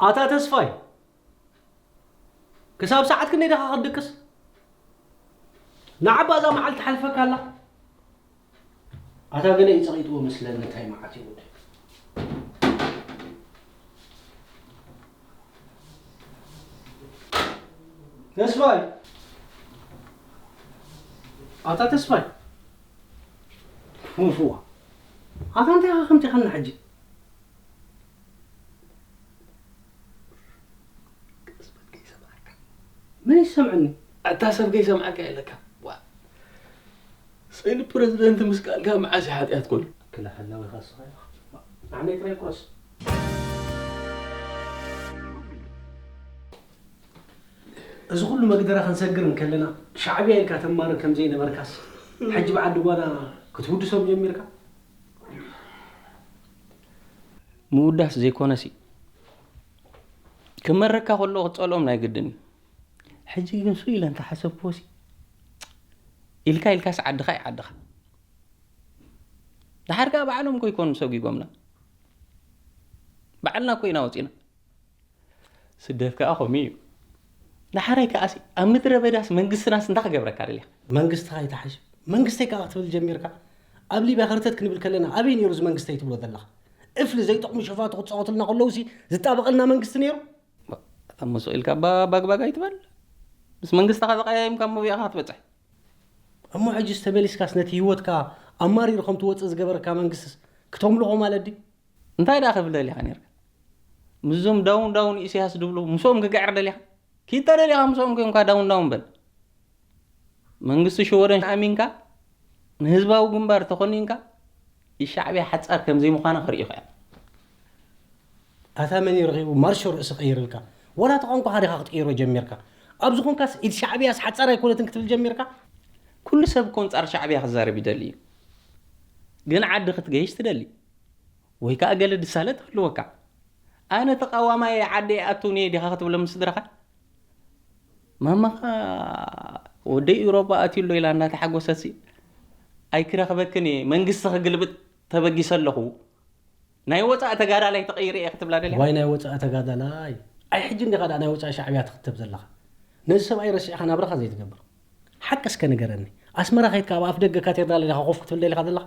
ኣታ ተስፋይ፣ ክሳብ ሰዓት ክንደይ ዲኻ ክትድቅስ? ንዓባ እዛ መዓልቲ ትሓልፈካ ኣላ። ኣታ ገለ እዩ ጸቒጥዎ መስለኒ፣ እንታይ መዓት እዩ ጉድ። ተስፋይ! ኣታ ተስፋይ! ፉፉዋ! ኣታ እንታይ ኢኻ ከምቲ ኢኻና ሕጂ? ቀስ በል ከይሰምዓካ። መን ይሰምዐኒ? ኣታ ሰብ ከይሰምዓካ ኢለካ። ዋ። ስእሊ ፕረዚደንት ምስ ካልካ መዓስ እዩ ሓጢኣት ኮይኑ? ክልሓላ ወይ ኻስኻ ኢኻ። ንዓመይ ጥራይ ቁረስ። እዚ ኩሉ መግደራ ክንሰግር እንከለና፣ ሻዕብያ ኢልካ ተማርር ከም ዘይነበርካስ፣ ሕጂ ብዓዲ ጓና ክትውድሶም ጀሚርካ? ምውዳስ ዘይኮነሲ፣ ክመረካ ከሎ ክትጸልኦም ናይ ግድን እዩ። ሕጂ ግን ሱቕ ኢለ እንተሓሰብክዎሲ፣ ኢልካ ኢልካስ ዓድኻ እዩ ዓድኻ። ደሓር ከኣ ባዕሎም እኮ ይኮኑ ሰጒጎምና። ባዕልና እኮ ኢና ወጺና። ስደት ከኣ ከምኡ እዩ። ደሓራይ ከኣሲ፣ ኣብ ምድረ በዳስ መንግስትናስ እንታይ ክገብረካ ደሊኻ? መንግስትኻ ይትሓሽ። መንግስተይ ከኣ ክትብል ጀሚርካ። ኣብ ሊብያ ከርተት ክንብል ከለና፣ ኣበይ ነይሩ እዚ መንግስተይ ትብሎ ዘለኻ? እፍሊ ዘይጠቕሙ ሸፋቱ ክጻወቱልና ከለውሲ፣ ዝጣበቐልና መንግስቲ ነይሩ? እታ መሱቕ ኢልካ ባ-፣ ባግባግ ኣይትበል። ምስ መንግስትኻ ተቐያይምካ እሞ ብኢኻ ክትበጽሕ። እሞ ሕጂስ ተመሊስካስ ነቲ ህይወትካ ኣማሪሩ ከም ትወጽእ ዝገበረካ መንግስትስ ክተምልኾ ማለት ድዩ? እንታይ ደኣ ክብል ደሊኻ ኔርካ? ምስዞም ዳውን ዳውን ኢሳያስ ድብሉ ምስኦም ክግዕር ደሊኻ? ኪድ ተደሊኻ ምስኦም ኮንካ ዳውን ዳውን በል። መንግስቲ ሽወደን ኣሚንካ ንህዝባዊ ግንባር ተኾኒንካ፣ ሻዕብያ ሓጻር ከም ዘይምዃና ከርእዩኻ እዮም። ኣታ መን እዩ ረኺቡ ማርሾ ርእሲ ቀይርልካ? ወላ እቲ ቋንቋኻ ዲኻ ክትቅይሮ ጀሚርካ? ኣብዚ ኾንካስ ኢድ ሻዕብያስ ሓጻር ኣይኮነትን ክትብል ጀሚርካ? ኩሉ ሰብ እኮ ኣንጻር ሻዕብያ ክዛረብ ይደሊ እዩ። ግን ዓዲ ክትገይሽ ትደሊ። ወይ ከኣ ገለ ድሳለ ትህልወካ። ኣነ ተቓዋማይ እየ፣ ዓዲ ኣይኣቱን እየ ዲኻ ክትብሎም ንስድራኻ? ማማኻ ወደይ ኤውሮጳ ኣትዩ ኣሎ ኢላ እናተሓጎሰትሲ፣ ኣይክረኽበክን እየ፣ መንግስቲ ክግልብጥ ተበጊሰ ኣለኹ፣ ናይ ወጻኢ ተጋዳላይ ተቐይረ እየ ክትብላ ደሊኻ? ዋይ ናይ ወጻኢ ተጋዳላይ። ኣይ ሕጂ እንዲኻ ደኣ ናይ ወጻኢ ሻዕብያ ትኽተብ ዘለኻ? ነዚ ሰብኣይ ረሲዕኻ ናብራኻ ዘይትገብር። ሓቂ እስከ ንገረኒ። ኣስመራ ከይድካ ኣብ ኣፍ ደገ ካቴድራል ኢኻ ኮፍ ክትብል ደሊኻ ዘለኻ?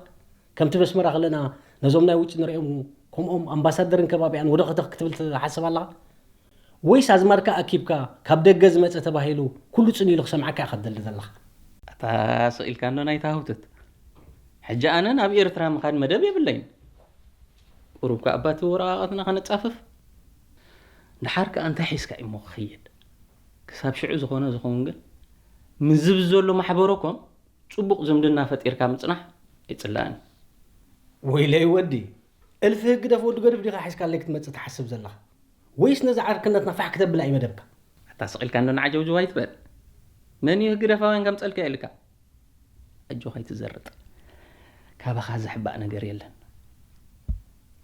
ከምቲ በስመራ ከለና ነዞም ናይ ውጭ ንሪኦም ከምኦም ኣምባሳደርን ከባቢኣን ወደኸተኽ ክትብል ትሓስብ ኣለኻ? ወይስ ኣዝማድካ ኣኪብካ ካብ ደገ ዝመጸ ተባሂሉ ኩሉ ጽን ኢሉ ክሰምዓካ ኢኻ ትደሊ ዘለኻ? ኣታ ስቕ ኢልካ እንዶ ናይታ ህውትት። ሕጂ ኣነ ናብ ኤርትራ ምኻድ መደብ የብለይን። ቁሩብ ከኣ ባቲ ወረቓቕትና ከነጻፍፍ። ደሓር ከኣ እንታይ ሒዝካ እሞ ክኸይድ? ክሳብ ሽዑ ዝኾነ ዝኸውን ግን፣ ምስዚ ብዘሎ ማሕበረኮም ጽቡቕ ዝምድና ፈጢርካ ምጽናሕ ኣይጽላእን። ወይለይ ወዲ፣ እልፊ ህግደፍ ወዲ ገድፍ ዲኻ ሒዝካለይ ክትመጽእ ትሓስብ ዘለኻ? ወይስ ነዛ ዓርክነትና ፋሕ ክተብላ እዩ መደብካ? ኣታ ስቕ ኢልካ እንዶ ንዓጀውጀው ኣይትበል። መን እዩ ህግደፋውያን ከምጸልካ ኢልካ? ኣጆኻ ኣይትዘርጥ። ካባኻ ዝሕባእ ነገር የለን።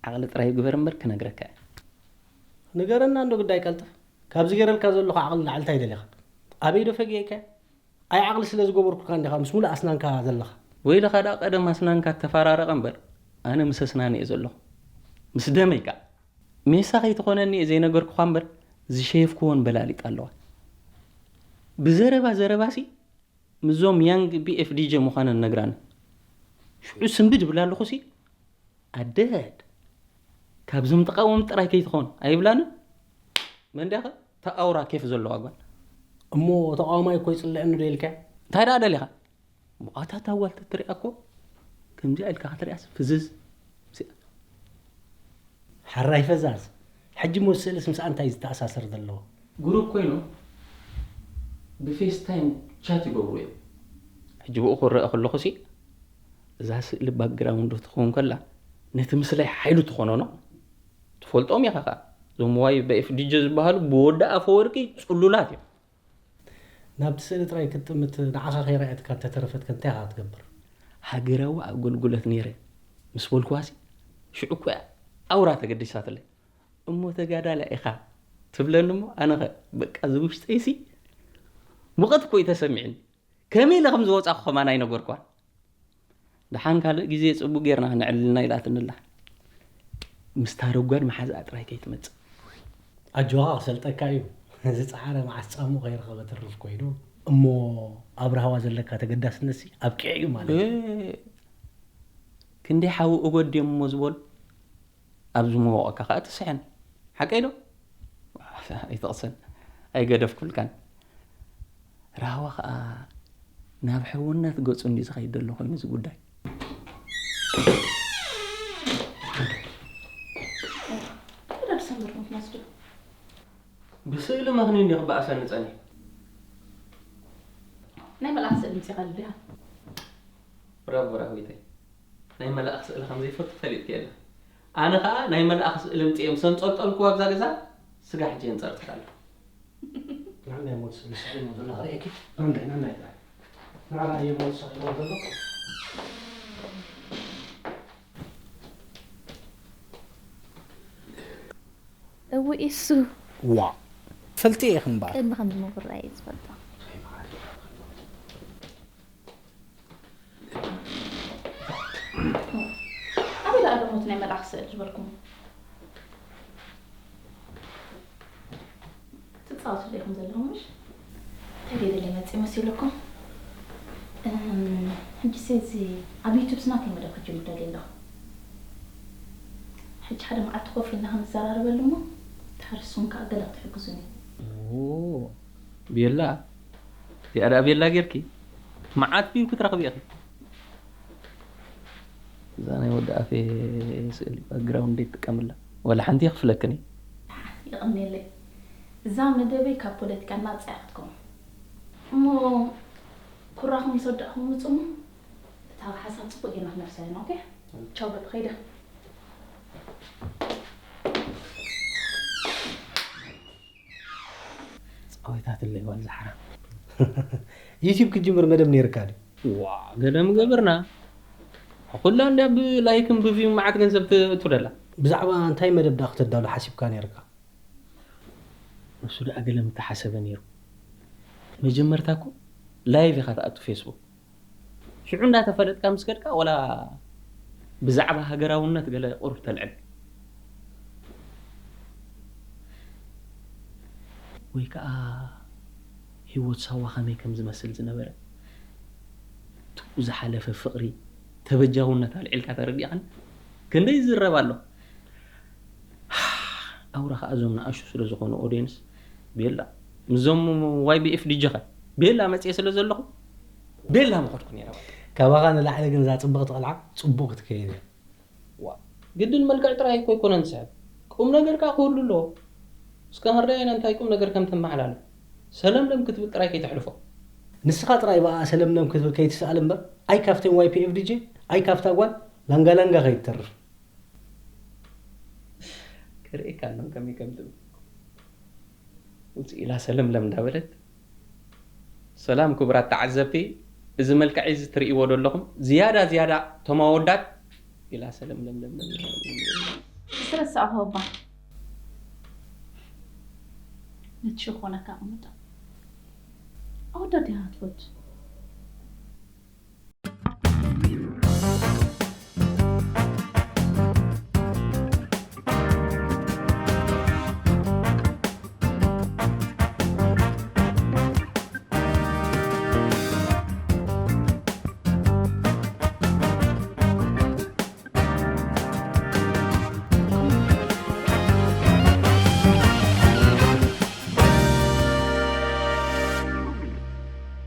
ዓቕሊ ጥራይ ግበር እምበር ክነግረካ እየ። ንገረና እንዶ ግዳይ ቀልጥፍ። ካብዚ ገይረልካ ዘለኹ ዓቕሊ ንላዕሊ እንታይ ደሊኻ? ኣበይ ዶ ፈጊኤካ? ኣይ ዓቕሊ ስለ ዝገበርኩልካ እንዲኻ ምስ ሙሉእ ኣስናንካ ዘለኻ። ወይልኻ ደኣ ቀደም ኣስናንካ ተፈራረቐ እምበር፣ ኣነ ምስ ኣስናን እየ ዘለኹ። ምስ ደመይ ከኣ። ሜሳ ከይትኾነኒ እየ ዘይነገርኩኻ እምበር፣ ዝሸየፍክወን በላሊጥ ኣለዋ። ብዘረባ ዘረባሲ፣ ምስዞም ያንግ ቢ ኤፍ ዲ ጀ ምዃነን ነግራኒ። ሽዑ ስንብድ እብላ ኣለኹሲ፣ ኣደድ፣ ካብዞም ተቓወምቲ ጥራይ ከይትኾን ኣይብላንን? መን ድያኸ? እታ ኣውራ ኬፍ ዘለዋ ጓል። እሞ ተቓዋማይ እኮ ይጽልአኒ ዶ ኢልካ? እንታይ ደኣ ደሊኻ? ብኣታ እታ ጓል ተትሪኣ እኮ ከምዚኣ ኢልካ ክትሪኣስ ፍዝዝ። ምስኣ። ሓራይ ፈዛዝ። ሕጂ እሞ ስእልስ ምስኣ እንታይ ዝተኣሳሰር ዘለዎ? ግሩፕ ኮይኖም ብፌስታይም ቻት ይገብሩ እዮም። ሕጂ ብኡ ክረአ ከለኹሲ፣ እዛ ስእሊ ባክግራውንድ ትኸውን ከላ፣ ነቲ ምስላይ ሓይሉ ትኾኖ ነው። ትፈልጦም ኢኻ ኸኣ። እዞም ዋይ በኤፍ ዲ ጀ ዝበሃሉ ብወዲ ኣፈወርቂ ጽሉላት እዮም። ናብቲ ስእሊ ጥራይ ክትጥምት ንዓኻ ከይረኣየትካ እንተተረፈት ከ እንታይ ኢኻ ክትገብር? ሃገራዊ ኣገልግሎት ነይረ ምስ በልኩዋሲ፣ ሽዑ እኮ እያ ኣውራ ተገዲሳትለይ። እሞ ተጋዳላይ ኢኻ ትብለኒ እሞ፣ ኣነኸ በቃ እዚ ውሽጠይሲ ሙቐት እኮ እዩ ተሰሚዕኒ። ከመይ ኢለ ከም ዝወጻኹ ከማን ኣይነገርኳን። ደሓን ካልእ ግዜ ጽቡቕ ጌርና ክነዕልልና ኢላትኒ ኣላ። ምስታ ረጓድ መሓዝኣ ጥራይ ከይትመጽእ። ኣጆኻ ክሰልጠካ እዩ። ዝጸዓረ መዓስ ጻሙ ከይረኸበ ትርፍ ኮይኑ። እሞ ኣብ ራህዋ ዘለካ ተገዳስነትሲ ኣብቂዑ እዩ ማለት እዩ። ክንደይ ሓዊ እጎድዮም እሞ ዝበሉ ኣብ ዝመወቐካ ከዓ ትስሕን ሓቀይ ዶ? ኣይትቕሰን ኣይገደፍኩልካን። ራህዋ ከዓ ናብ ሕውነት ገፁ እንዲ ዝኸይድ ዘሎ ኮይኑ እዚ ጉዳይ። ብስእሊ መኽኒ እንዲ ክበኣሰኒ ጸኒሑ። ናይ መልኣኽ ስእሊ ምፂኻሉ ዲኻ? ብራቮ ራህዊተይ፣ ናይ መልኣኽ ስእሊ ከም ዘይፈቱ ፈሊጥኪ የለ። ኣነ ኸኣ ናይ መልኣኽ ስእሊ ምፅኤ ምስ ኣንጸልጠልኩ ኣብዛ ገዛ ስጋ ሕጂ የንጸርጥጥ ኣሎ። ናይ ሞት ስእሊ ስእሊ ነው ዘሎ ክርእየኪ። ናንዳይ ናንዳይ ጥራይ ንዓና እየ ሞት ስእሊ ነው ዘሎ። እው ኢሱ ዋ ፈልጢ ኢኺ እምበኣር። ቅድሚ ከም ዝመጉራ እየ ዝፈልጦ። ኣበይ ደኣ ኣሎ ሞት ናይ መልኣኽ ስእሊ ዝበልኩም? ትጻወትሉ ኢኹም ዘለኹም ምሽ? እንታይ ደይ ደለ መጽእ መሲልኩም? እም፣ ሕጂ ሲ እዚ ኣብ ዩቱብ ስናተይ መደብ ክጅምር ደልየ ኣለኹ። ሕጂ ሓደ መዓልቲ ኮፍ ኢልና ክንዘራረበሉ እሞ ድሓር ንስኹም ከኣ ገለ ክትሕግዙኒ። ኦ፣ ቤላ እዚኣ ደኣ ቤላ ጌርኪ መዓት ቪው ክትረኽቢ ኢኺ። እዛ ናይ ወዲ ኣፌ ስእሊ ባክግራውንድ ይጥቀምላ ዋላ ሓንቲ የኽፍለክን እዩ። ይቐንየለይ። እዛ መደበይ ካብ ፖለቲካ ናጻ እያ ክትከውን። እሞ ኩራኹም ምስ ወዳእኹም ምጹ እሞ እታ ሓሳብ ጽቡቕ ጌርና ክነፍሳ ኢና። ኦኬ? ቻው በሉ፣ ከይደ። ጻወይታትለይ ጓል ዝሓራ። ዩቲብ ክጅምር መደብ ነይርካ ድዩ? ዋ ገለ ምገብርና ኩላ እንድያ ብላይክን ብቪው መዓት ገንዘብ ትእቱ ደላ። ብዛዕባ እንታይ መደብ ደኣ ክተዳሉ ሓሲብካ ነይርካ? ንሱ ደኣ ገለ ምተሓሰበ ነይሩ። መጀመርታ እኮ ላይቭ ኢኻ ትኣቱ ፌስቡክ። ሽዑ እንዳተፈለጥካ ምስ ከድካ ወላ ብዛዕባ ሃገራውነት ገለ ቁሩብ ተልዕል። ወይ ከዓ ህይወት ሳዋ ከመይ ከም ዝመስል ዝነበረ፣ ትኡ ዝሓለፈ ፍቕሪ፣ ተበጃውነት ኣልዒልካ ተረዲእኻኒ። ክንደይ ይዝረብ ኣሎ። ኣውራ ከዓ እዞም ንኣሽቱ ስለ ዝኾኑ ኦድየንስ ቤላ ምስዞም ዋይ ቢ ኤፍ ዲ ጀ ኸ ቤላ መፅየ ስለ ዘለኹ ቤላ ምኸድኩ ነይረ። ካባኻ ንላዕሊ ግን እዛ ፅብቕቲ ቆልዓ ፅቡቕ ክትከይድ እያ። ዋ ግድን መልክዕ ጥራይ እኮ ኣይኮነን ዝስሕብ፣ ቁም ነገር ከዓ ክህሉ ኣለዎ። እስከ ክንርኣየና እንታይ ቁም ነገር ከም ተመሓላልፍ። ሰለምለም ክትብል ጥራይ ከይተሕልፎ። ንስኻ ጥራይ ብኣ ሰለምለም ክትብል ከይትስኣል እምበር ኣይ ካብተን ዋይ ፒ ኤፍ ዲ ጄ ኣይ ካብታ ጓል ላንጋ ላንጋ ከይትተርፍ። ክርእየካ ኣሎም ከመይ ከም ትብል። ውፅእ ኢላ ሰለምለም እንዳበለት። ሰላም ክቡራት ተዓዘብቲ፣ እዚ መልክዐይ እዚ ትርእይዎ ዶ ኣለኹም? ዝያዳ ዝያዳ እቶም ኣወዳት ኢላ ሰለምለምለምለም። ዝተረሳእኹ እባ ነቲ ሽኾነካ ኣቐምጦ። ኣወዳት ዲኻ ትፈቱ?